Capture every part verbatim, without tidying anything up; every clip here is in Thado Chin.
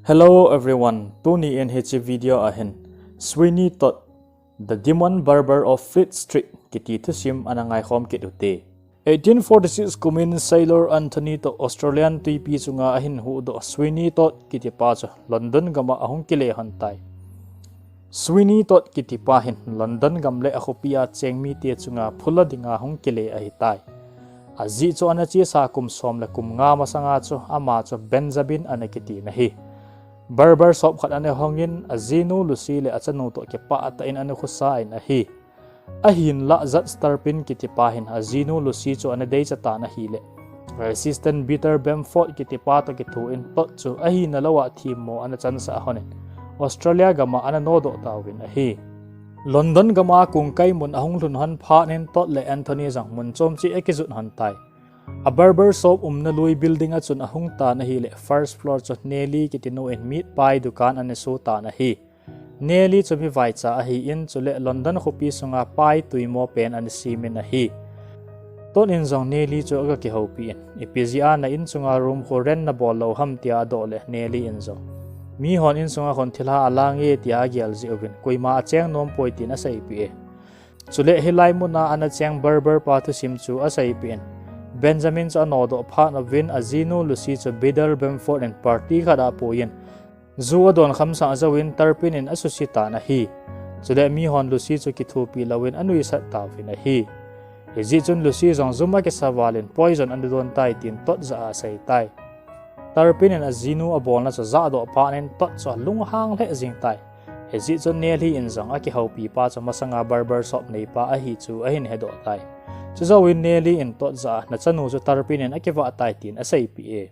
Hello everyone, tuni in hiche video a hin Sweeney Todd, The Demon Barber of Fleet Street kiti thusim ana ngaikhom kit ute. Eighteen forty-six kumin Sailor Anthony toh Australian tuipi chunga ahin huhdoh Sweeney Todd kiti pa chu London gama ahung kile hon tai. Sweeney Todd kiti pa hin London gam le akhopia cheng mite chunga phula dinga hung kile ahitai. Ajeh chu ana chesa kum som le kum nga masanga chu ama chu Benjamin ana kiti na hi. Barber shop khat ana hongin ajinu Lucy le achanu toh kipah tah in ana khosa in ahi. Ahinlah Judge Turpin kiti pa hin ajinu Lucy chu ana deicha tan ahile, Assistant Peter Bamford kiti pa toh kithoin Todd chu ahina louva themmo ana chansah honin Australia gama ana nodoh tauvin ahi. London gama kongkai mun ahung lhun hon phat in Todd le Anthony jong mun chom cheh akijot hon tai. A barber shop umna lui building a chun ahung tan ahile first floor chu Nellie kiti nu in meat pie dukan ana so tan ahi. Nellie chu mi vaicha ahin chule London khopi sunga pie tuimo pen ana semin ahi. Todd in jong Nellie chu aga kihoupi in, ipi jeh a na in chunga room khu rent nabol lou ham tia adoh le Nellie in jong, mihon in sunga khun thilha alange tia agel jeh uvin, koima acheng nom poi tin aseipeh e. Chule hilai muna ana cheng barber pa thusim chu aseipeh in, Benjamin chu anodoh phat uvin ajinu Lucy chu Peter Bamford in party khat a apuiyin, ju adon khamsah jouvin Turpin in asuse tan ahi. Chule mihon Lucy chu kithopi louvin anuisat tauvin ahi. Hijeh chun Lucy jong jum akisa valin poison ana don tai tin Todd jah a asei tai. Turpin in ajinu abolna chu jahdoh phat in Todd chu alunghang lheh jeng tai. Hijeh chun Nellie in jong akihoupi pa chu masanga barber shop neipa ahi chu ahin hedoh tai. Chujouvin Nellie in Todd jah a, nachanu chu Turpin in akivah tai tin aseipeh e.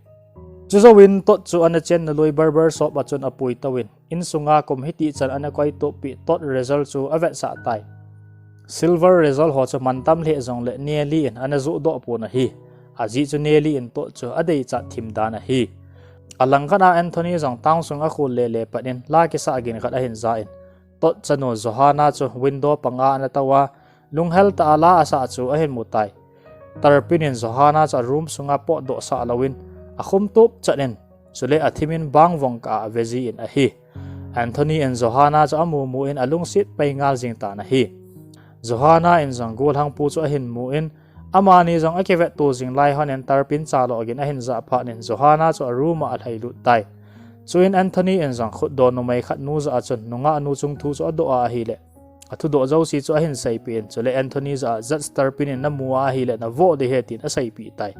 Chujouvin Todd chu ana chenna lui barber shop a chun apui touvin, insunga kum hitichan ana koitoppi Todd razor chu avetsah tai. Silver razor ho chu mantam lheh jongle Nellie in ana johdoh pon ahi. Ajeh chu Nellie in Todd chu adeichat thim dan ahi. Alangkhat a Anthony jong town sung akhol lele pat in la kisah gin khat ahin ja in, Todd chanu Johanna chu window panga ana touva, lunghel tah a la asah chu ahin mu tai. Turpin in Johanna chu a room sunga potdoh sah louvin, akhum tup chat in, chule athimin bang vong kah a ave jin ahi. Anthony in Johanna chu amu mu in alungset pai ngal jeng tan ahi. Johanna in jong golhangpu chu ahin mu in, amani jong akivetto jing lai hon in Turpin chalo gin ahin jah phat in Johanna chu a room a alhailut tai. Chuin Anthony in jong khutdoh numei khat nu jah a chun nungah nu chung thu chu adoh a ahile, athudoh jouse chu ahin seipeh in, chule Anthony jah a Judge Turpin in namu a ahile navoh ding ahi tin aseipeh tai.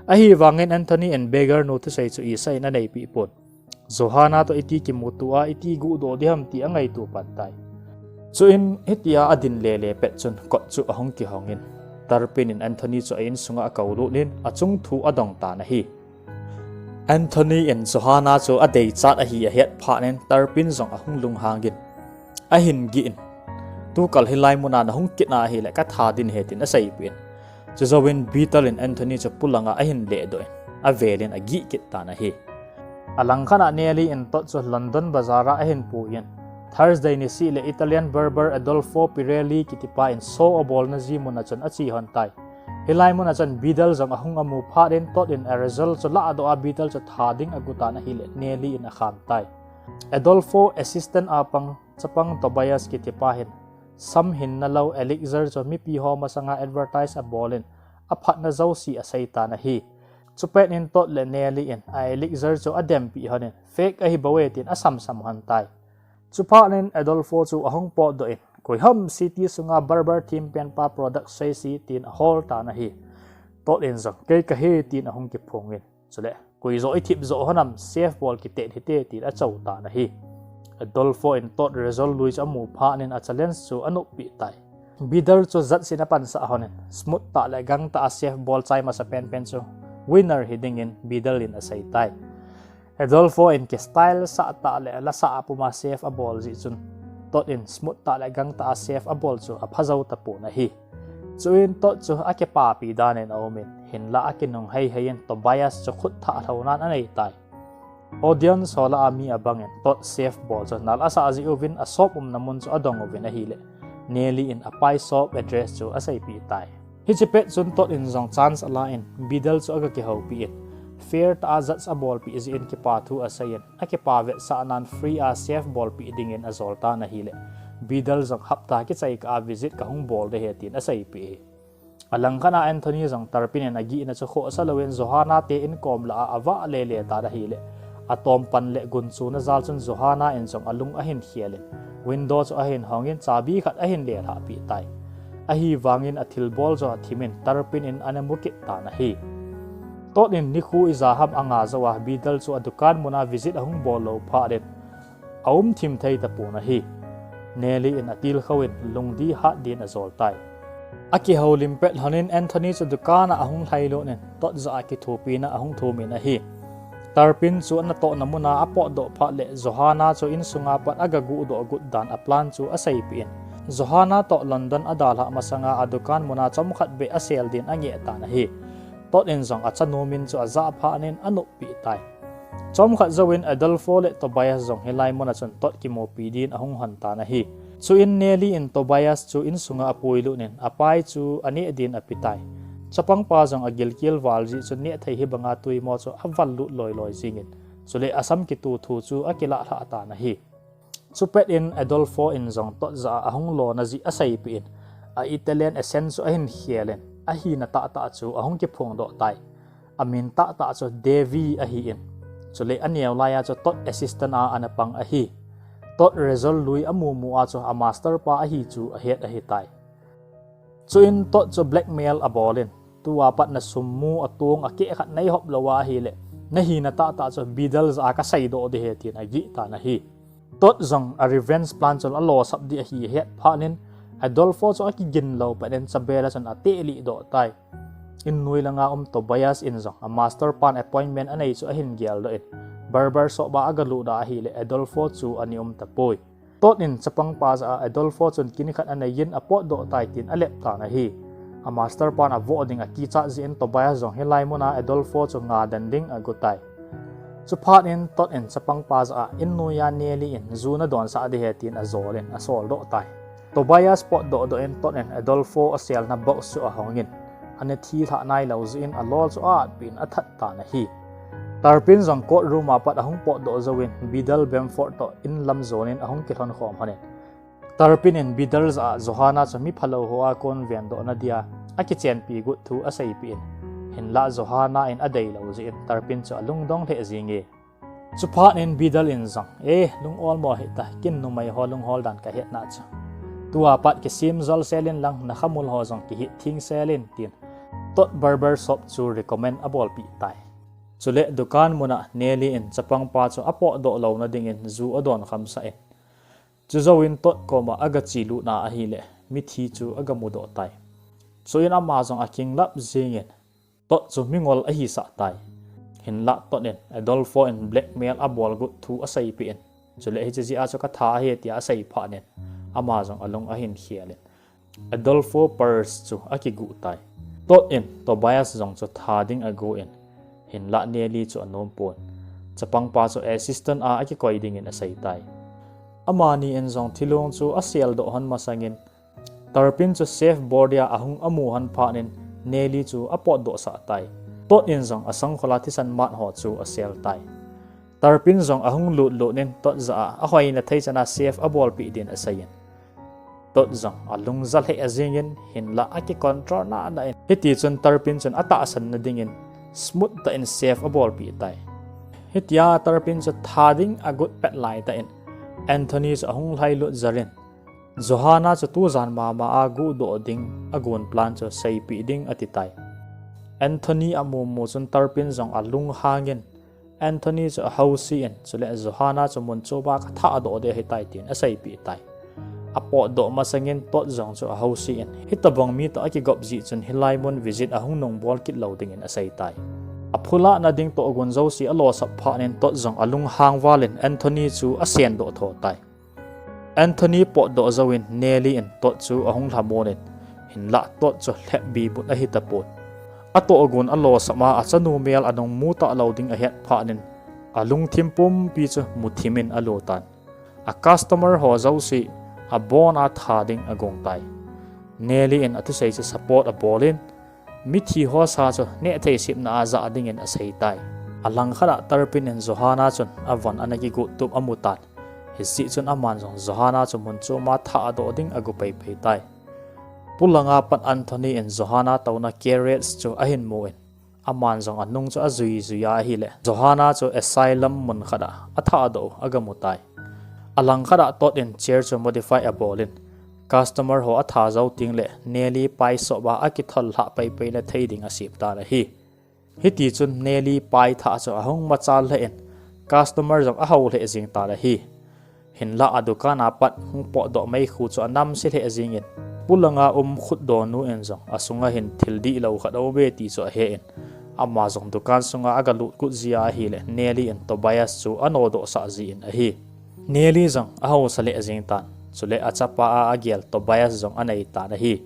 Ahivangin Anthony in beggar nu thusei chu isah in aneipeh pon. Johanna toh iti kimuto a iti guhdoh ding ham ti angaito pan tai. Chuin hitia adin lele pet chun kot chu ahung kihongin, Turpin in Anthony chu a insunga akoulut in achung thu adong tan ahi. Anthony in Johanna chu adeichat ahi ahet phat in Turpin jong ahung lunghangin, ahin gih in, tukal hilai muna nahung kit na ahile katha ding ahi tin aseipeh in, chujouvin Peter in Anthony chu polanga ahin lehdoh in, avelin agih kit tan ahi. Alangkhat a Nellie in Todd chu London bazar a ahin puiyin, Thursday niseh le Italian barber Adolfo Pirelli kitipa in show abolna ji muna chun ache hon tai. Hilai muna chun Peter jong ahung amu phat in Todd in a razor chu lahdoh a Peter chu tha ding agot tan ahile Nellie in akham tai. Adolfo assistant a pang chapang Tobias kitipa hin samhinna lou elixir chu mipi ho masanga advertise abolin aphatna jouse asei tan ahi. Chupet in Todd le Nellie in a elixir chu adempeh honin fake ahi bouve tin asamsam hon tai. Chuphat in Adolfo chu ahung potdoh in, koiham city sunga barber thempen pa product seise tin ahol tan ahi. Todd in jong kei kahi tin ahung kiphongin, chule koi joh ithip joh hon am, shave bol kitet hite tin achou tan ahi. Adolfo in Todd razor lui chu amu phat in a challenge chu anoppeh tai. Peter chu judge in apansah honin smooth tah le gangtah a shave bol chai masa penpen chu winner hi dingin Peter in asei tai. Adolfo in kistyle sah tah le lasah a puma shave abol jeh chun Todd in smooth tah le gangtah a shave abol chu aphajou tapon ahi. Chuin Todd chu akipapi dan in aumin, hinlah akinung heihei in Tobias chu khut thah lhounan anei tai. Audience ho lah a mi abangin Todd shave bol chu nal asah jeh uvin a shop umna mun chu adong uvin ahile Nellie in a pie shop address chu aseipeh tai. Hiche pet chun Todd in jong chance ala in Peter chu aga kihoupi in, Fair tah a judge abolpeh jeh in kipa thu aseiyin, akipa vetsahnan free a safe bolpeh dingin ajol tan ahileh, Biddle jong hapta kichai kah a visit kahung bol ding ahi tin aseipeh e. Alangkhat a Anthony jong Turpin in agihna chu khohsa louvin Johanna te inkom lah a avah lele tan ahileh, atompan le gunchuna jal chun Johanna in jong alung ahin khel in, window chu ahin hongin chabi khat ahin lelhah peh tai. Ahivangin athilbol chu athimin Turpin in ana mukit tan ahi. Todd in nikho ija ham anga jouva Biddle chu adukan muna visit ahung bol lou phat in aumthim thei tapon ahi. Nellie in atilkhou in lungdi hat din ajol tai. Akihoulim pet lhonin Anthony chu dukan a ahung lhailut in Todd jah a kithopina ahung thumin ahi. Turpin chu anatohna muna apotdoh phat leh Johanna chu insunga pat agaguhdoh gut dan aplan chu aseipeh in, Johanna toh London adalhah masanga adukan muna chomkhat beh asel din angeh tan ahi. Todd in jong achanu min chu ajah phat in anop peh tai. Chomkhat jouvin Adolfo le Tobias jong hilai muna chun Todd kimupi din ahung hon tan ahi. Chuin Nellie in Tobias chu insunga apuilut in apai chu aneh din apetai. Chapangpa jong agilkel val jeh chun nehthei hibanga twimo chu avallut loiloi jengin, chule asam kitu thu chu akilah lhah tan ahi. Chupet in Adolfo in jong Todd jah a ahung lona jeh aseipeh in, a Italian accent chu ahin khel in, ahina tahtah chu ahung kiphongdoh tai. Amin tahtah chu Davy ahin, chule aneo laiya chu Todd assistant a ana pang ahi. Todd result lui amumu a chu amaster pa ahi chu ahet ahitai. Chuin Todd chu blackmail abolin, tua pat nasum mu atong akeh khat neihop louva ahileh, nahina tahtah chu Biddle jah a kaseidoh ding ahi tin agih tan ahi. Todd jong a revenge plan chu alosap ding ahi ahet phat in, Adolfo chu akigin lou pet in Chabela chun ateh lih doh tai. Innoi langa um Tobias in jong amaster pan appointment anei chu ahin geldoh in, barber shop a agalut a ahileh Adolfo chu ana um tapoi. Todd in chapangpa jah a Adolfo chun kin khat aneiyin apotdoh tai tin alep tan ahi. Amaster pan avoh ding akichat jeh in Tobias jong hilai muna Adolfo chu ngadan ding agotai. Chuphat in Todd in chapangpa jah a, innoiya Nellie in ju nadonsah ding ahi tin ajolin asoldoh tai. Tobias potdoh doh in Todd in Adolfo aselna box chu ahongin, ana thilhah nailou jeh in alol chu a-atpeh in athat tan ahi. Turpin jong court room a pat ahung potdoh jouvin Biddle Bamford toh inlam jonin ahung kilhonkhom lhonin, Turpin in Biddle jah a Johanna chu miphalou hoa kon vendohna dia akichenpi got thu aseipeh in, hinlah Johanna in adeilou jeh in Turpin chu alungdong lheh jenge. Chuphat in Biddle in jong, e, lung olmo hita, ken numei ho lunghol dan kahetna chu, tua pat kisem jolsel in lang, nakhamul ho jong kihit thengsel in, tin Todd barber shop chu recommend abolpeh tai. Chule dukan muna Nellie in chapangpa chu apotdoh louna dingin ju adonkhamsah in, chujouvin Todd koma agache lutna ahileh mithi chu agamudoh tai. Chuin ama jong akinglap jengin, Todd chu mingol ahisah tai. Hinlah Todd in Adolfo in blackmail abol got thu aseipeh in, chule hiche jeh a chu katha ahi tia aseiphat in, ama jong alung ahin khel in, Adolfo purse chu akiguh tai. Todd in Tobias jong chu tha ding agon, hinlah Nellie chu anompon, chapangpa chu assistant a akikoi dingin aseitai. Amani in jong thilong chu aseldoh lhon masangin, Turpin chu safe bol dia ahung amu lhon phat in Nellie chu apotdohsah tai. Todd in jong asangkhol a thisan mat ho chu asel tai. Turpin jong ahung lutlut in Todd jah a, ahoina thei chana safe abolpeh din aseiyin, Todd jong alung ja lheh jengin, hinlah akicontrol nana in, hitichun Turpin chun atahsanna dingin smooth tah in safe abolpeh tai. Hitia Turpin chu tha ding agot pet laitah in Anthony chu ahung lhailut jarin, Johanna chu tujan mama a guhdoh ding agon plan chu seipeh ding atitai. Anthony amumu chun Turpin jong alunghangin, Anthony chu ahousen, chule Johanna chu mun chom a kathahdoh ding ahitai tin aseipeh tai. Apotdoh masangin Todd jong chu ahousen, hitobang mi toh akigop jeh chun hilai mun visit ahung nungbol kit lou dingin aseitai. Aphulahna ding tohgon jouse alosap phat in Todd jong alunghang valin Anthony chu asendoh tho tai. Anthony potdoh jouvin Nellie in Todd chu ahung lhamon in, hinlah Todd chu lhepbi but ahitapon, atohgon alosap a achanu mel anungmu talou ding ahet phat in, alungthim pumpi chu muthim in alo tan. A customer ho jouse abona tha ding agong tai. Nellie in athusei chu support abolin, Mithi ho sa chu nehthei sepna a jah dingin asei tai. Alangkhat a Turpin in Johanna chun avon ana kigot tup amu tan. Hijeh chun aman jong Johanna chu mun chom a thahdoh ding agu paipai tai. Polanga pat Anthony in Johanna touna carriage chu ahin mu in, aman jong anung chu ajui jui a ahile, Johanna chu asylum mun khat a athahdoh u aga mu tai. Alangkhat a Todd in chair chu modify abol in, customer ho atha jou teng le Nellie pai sop a akithol lhah paipai le thei ding asep tan ahi. Hiti chun Nellie pai thah chu ahung machal lheh in, customer jong ahao lheh jeng tan ahi. Hinlah adukan a pat hung potdoh meikhu chu anamse lheh jeng in, polanga um khutdonu in jong asunga hin thil dihlou khat aume ti chu ahe in, ama jong dukan sunga aga lut got jia ahile, Nellie in Tobias chu anodoh sah jin ahi. Nellie jong ahaosa lheh jeng tan, chule achapa a agel Tobias jong anei tan ahi.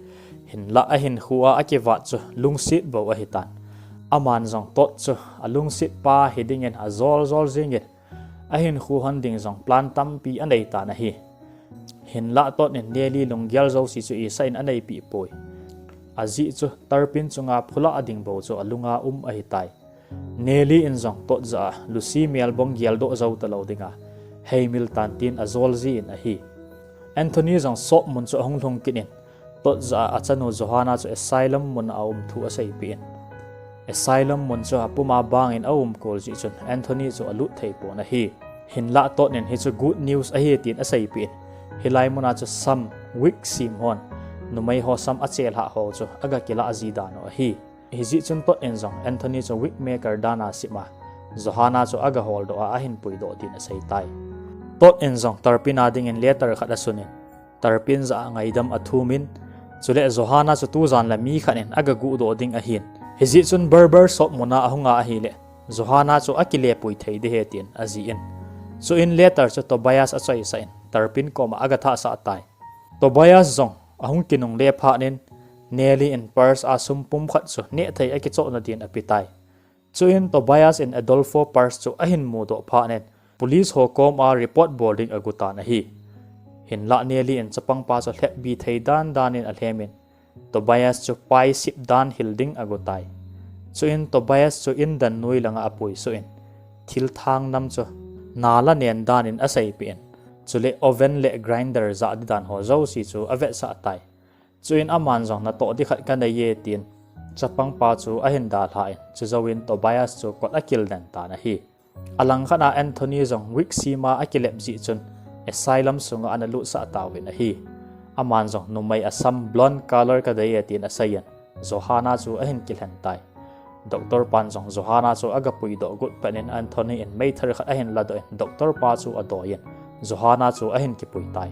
Hinlah ahinkho a akivat chu lungset bou ahi tan. Aman jong Todd chu alungset pa hi dingin ajol jol jeng in, ahinkho hon ding jong plan tampi anei tan ahi. Hinlah Todd in Nellie lunggel jouse chu isah in aneipi poi. Ajeh chu Turpin chunga phulah ding bou chu alunga um ahi tai. Nellie in jong Todd jah a Lucy melbong geldoh jou talou dinga heimil tan tin ajol jin ahi. Anthony jong sop mun chu ahung lhung kit in, Todd jah a achanu Johanna chu asylum mun a aum thu aseipeh in, asylum mun chu apum a bang in aum kol jeh chun Anthony chu alut thei pon ahi. Hinlah Todd in hichu good news ahi tin aseipeh in, hilai mun a chu sam wig sem hon, numei ho sam achelhah ho chu aga kilah ji dan u ahi. Hijeh chun Todd in jong Anthony chu wig maker dan a sem a, Johanna chu aga holdoh a ahin puidoh tin asei tai. Todd in jong Turpin a dingin letter khat asun in, Turpin jah a ngaidam athum in, chule Johanna chu tujan le mi khat in aga guhdoh ding ahin. Hijeh chun barber shop mun a ahung a ahile, Johanna chu akile pui thei ding ahi tin ajih in. Chuin letter chu Tobias achoisah in, Turpin kom a aga thahsah tai. Tobias jong ahung kinungle phat in, Nellie in purse a sum pum khat chu nehthei akichohna din ape tai. Chuin Tobias in Adolfo purse chu ahin mudoh phat in, police ho kom a report bol ding agu tan ahi. Hinlah Nellie in chapang pa chu lhepbi thei dan dan in alhem in, Tobias chu pai sep dan hil ding agu tai. Chuin Tobias chu indan noi langa apui suh in, thil thang nam chu nala nen dan in aseipeh in, chule oven le grinder jah ding dan ho jouse chu avetsah tai. Chuin aman jong natoh ding khat kanei e tin, chapang pa chu ahin dalha in, chujouvin Tobias chu kot akil den tan ahi. Alangkhat a Anthony jong wig sem a akilep jeh chun asylum sunga ana lutsah tauvin ahi. Aman jong numei asam blonde color kadei e tin asei in, Johanna chu ahin kilhen tai. Doctor pan jong Johanna chu aga puidoh got pet in Anthony in meithal khat ahin ladoh in doctor pa chu adoi in Johanna chu ahin kipui tai.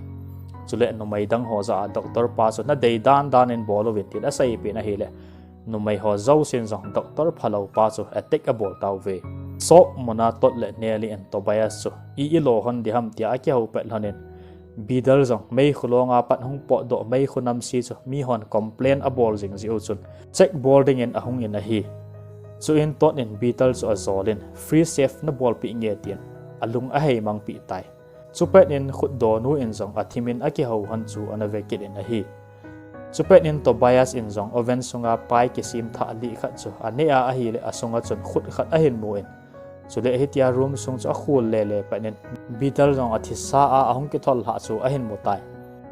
Chule numei dang ho jah a doctor pa chu nadei dan dan in bol uvin tin aseipeh in ahile, numei ho jousen jong doctor phalou pa chu attack abol tauve. Shop mun a Todd le Nellie in Tobias chu i ilo hon ding ham tia akihou pet lhon in, Beetle jong meikhu long a pat hung potdoh meikhu namse chu mihon complain abol jing jeh u chun check bol dingin ahung in ahi. Chuin Todd in Beetle chu ajol in, free shave nabolpeh nge tin alung ahei mangpeh tai. Chupet in khutdonu in jong athim in akihou hon chu ana ve kit in ahi. Chupet in Tobias in jong oven sunga pai kisem thah li khat chu aneh a ahile asunga chun khut khat ahin mu in, chule hitia room sung chu akhol lele pet in Beetle jong athisa a ahung kithol lhah chu ahin mu tai.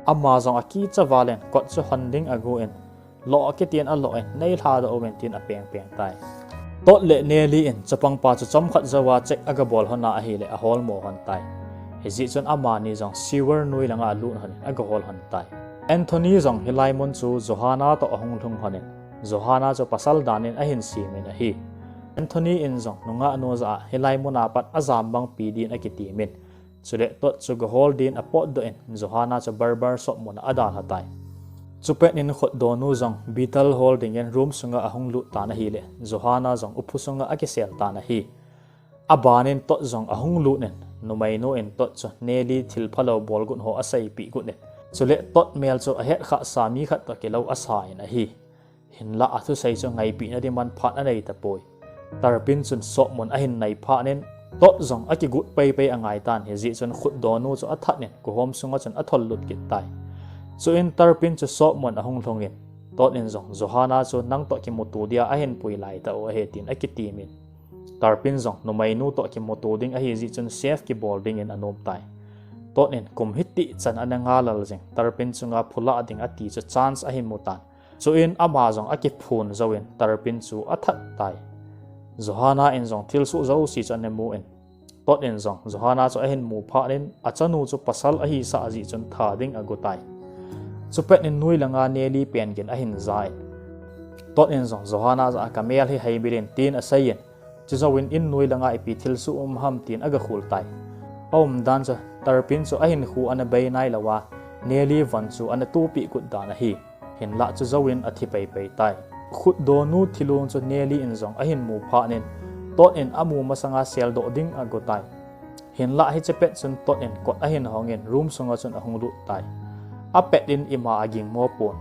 Ama jong akicha val in kot chu hon ding agu in, loh kitin aloh in, neilhadoh uvin tin apeng peng tai. Todd le Nellie in chapang pa chu chomkhat jouva check aga bol hon a ahile aholmo hon tai. Hijeh chun amani jong sewer noi langa alut hon in aga hol hon tai. Anthony jong hilai mun chu Johanna toh ahung lhung hon in, Johanna chu pasal dan in ahin sem in ahi. Anthony in jong nungahnu jah a hilai mun a pat ajam bangpi din akitem in, chule Todd chu gahol din apotdoh in Johanna chu barber shop mun a adalha tai. Chupet in khutdonu jong Beetle hol dingin room sunga ahung lut tan ahile, Johanna jong upa sunga akisel tan ahi. Aban in Todd jong ahung lut in, numeinu in Todd chu Nellie thil phalou bol got ho aseipeh got in, chule Todd mel chu ahetkhah sa mi khat toh kilou asa in ahi. Hinlah athusei chu ngaipehna ding manphat anei tapoi. Turpin chun shop mun ahin nai phat in, Todd jong akigot paipai angai tan, hijeh chun khutdonu chu athat in, kihom sunga chun athol lut kit tai. Chuin Turpin chu shop mun ahung lhung in, Todd in jong Johanna chu nang toh kimuto dia ahin pui lai tah u ahi tin akitimin, Turpin jong numeinu toh kimuto ding ahi jeh chun safe kibol dingin anom tai. Todd in kum hitih chan ana ngalal jing Turpin chunga phulah ding ati chu chance ahin mu tan. Chuin ama jong akiphun jouvin Turpin chu athat tai. Johanna in jong thilsoh jouse chu ana mun, Todd in jong Johanna chu ahin mu phat in achanu chu pasal ahisah jeh chun that ding ago tai. Chupet in nuilanga Nelly pen gin ahin ja in, Todd in jong Johanna jah a kamel hi heimil in tin aseiyin, chujouvin in nuilanga ipi thilsoh um ham tin agakhol tai. Aumdan chu Turpin chu ahinkho ana bei nailouva, Nelly von chu ana tohpeh got dan ahi. Hinlah chujouvin athi peipei tai. Khutdonu thilong chu Nelly in jong ahin mu phat in, Todd in amu masanga seldoh ding ago tai. Hinlah hiche pet chun Todd in kot ahin hongin room sunga chun ahung lut tai. Apet in ima aging mo pon.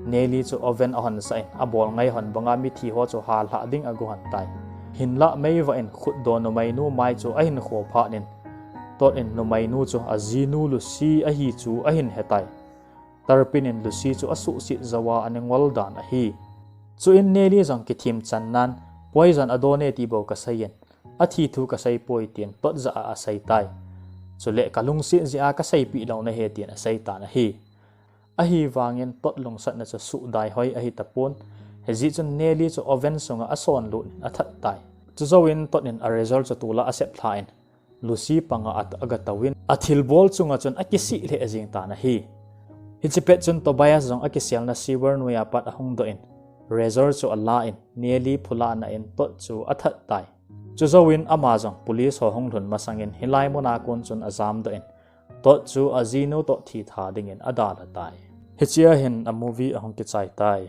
Nelly chu oven ahonsah in, abol ngai hon banga mithi ho chu halhah ding ago hon tai. Hinlah meivah in khutdo numeinu mai chu ahin kho phat in, Todd in numeinu chu ajinu Lucy ahi chu ahin hetai. Turpin in Lucy chu asuhset jouva ana ngol dan ahi. Chuin Nelly jong kithemchan nan, poison adon e ti bou kaseiyin, athi thu kaseipoi tin Todd jah a aseitai. Chule kalungset jeh a kaseipeh lou nahi tin aseitan ahi. Ahivangin Todd lungsatna chu suhdai hoi ahitapon, hijeh chun Nelly chu oven sunga asonlut in athat tai. Chujouvin Todd in a razor chu tolah asep lhan, Lucy panga at-, agatouvin, athilbol chunga chun akisih lheh jeng tan ahi. Hiche pet chun Tobias jong akiselna sewer noiya pat ahung doh in, razor chu alan, Nelly phulahna in Todd chu athat tai. Chujouvin ama jong police ho hung lhun masangin hilai muna kon chun ajamdoh in, Todd chu ajinu toh thitha dingin adalha tai. Hichea hin a movie ahung kichai tai.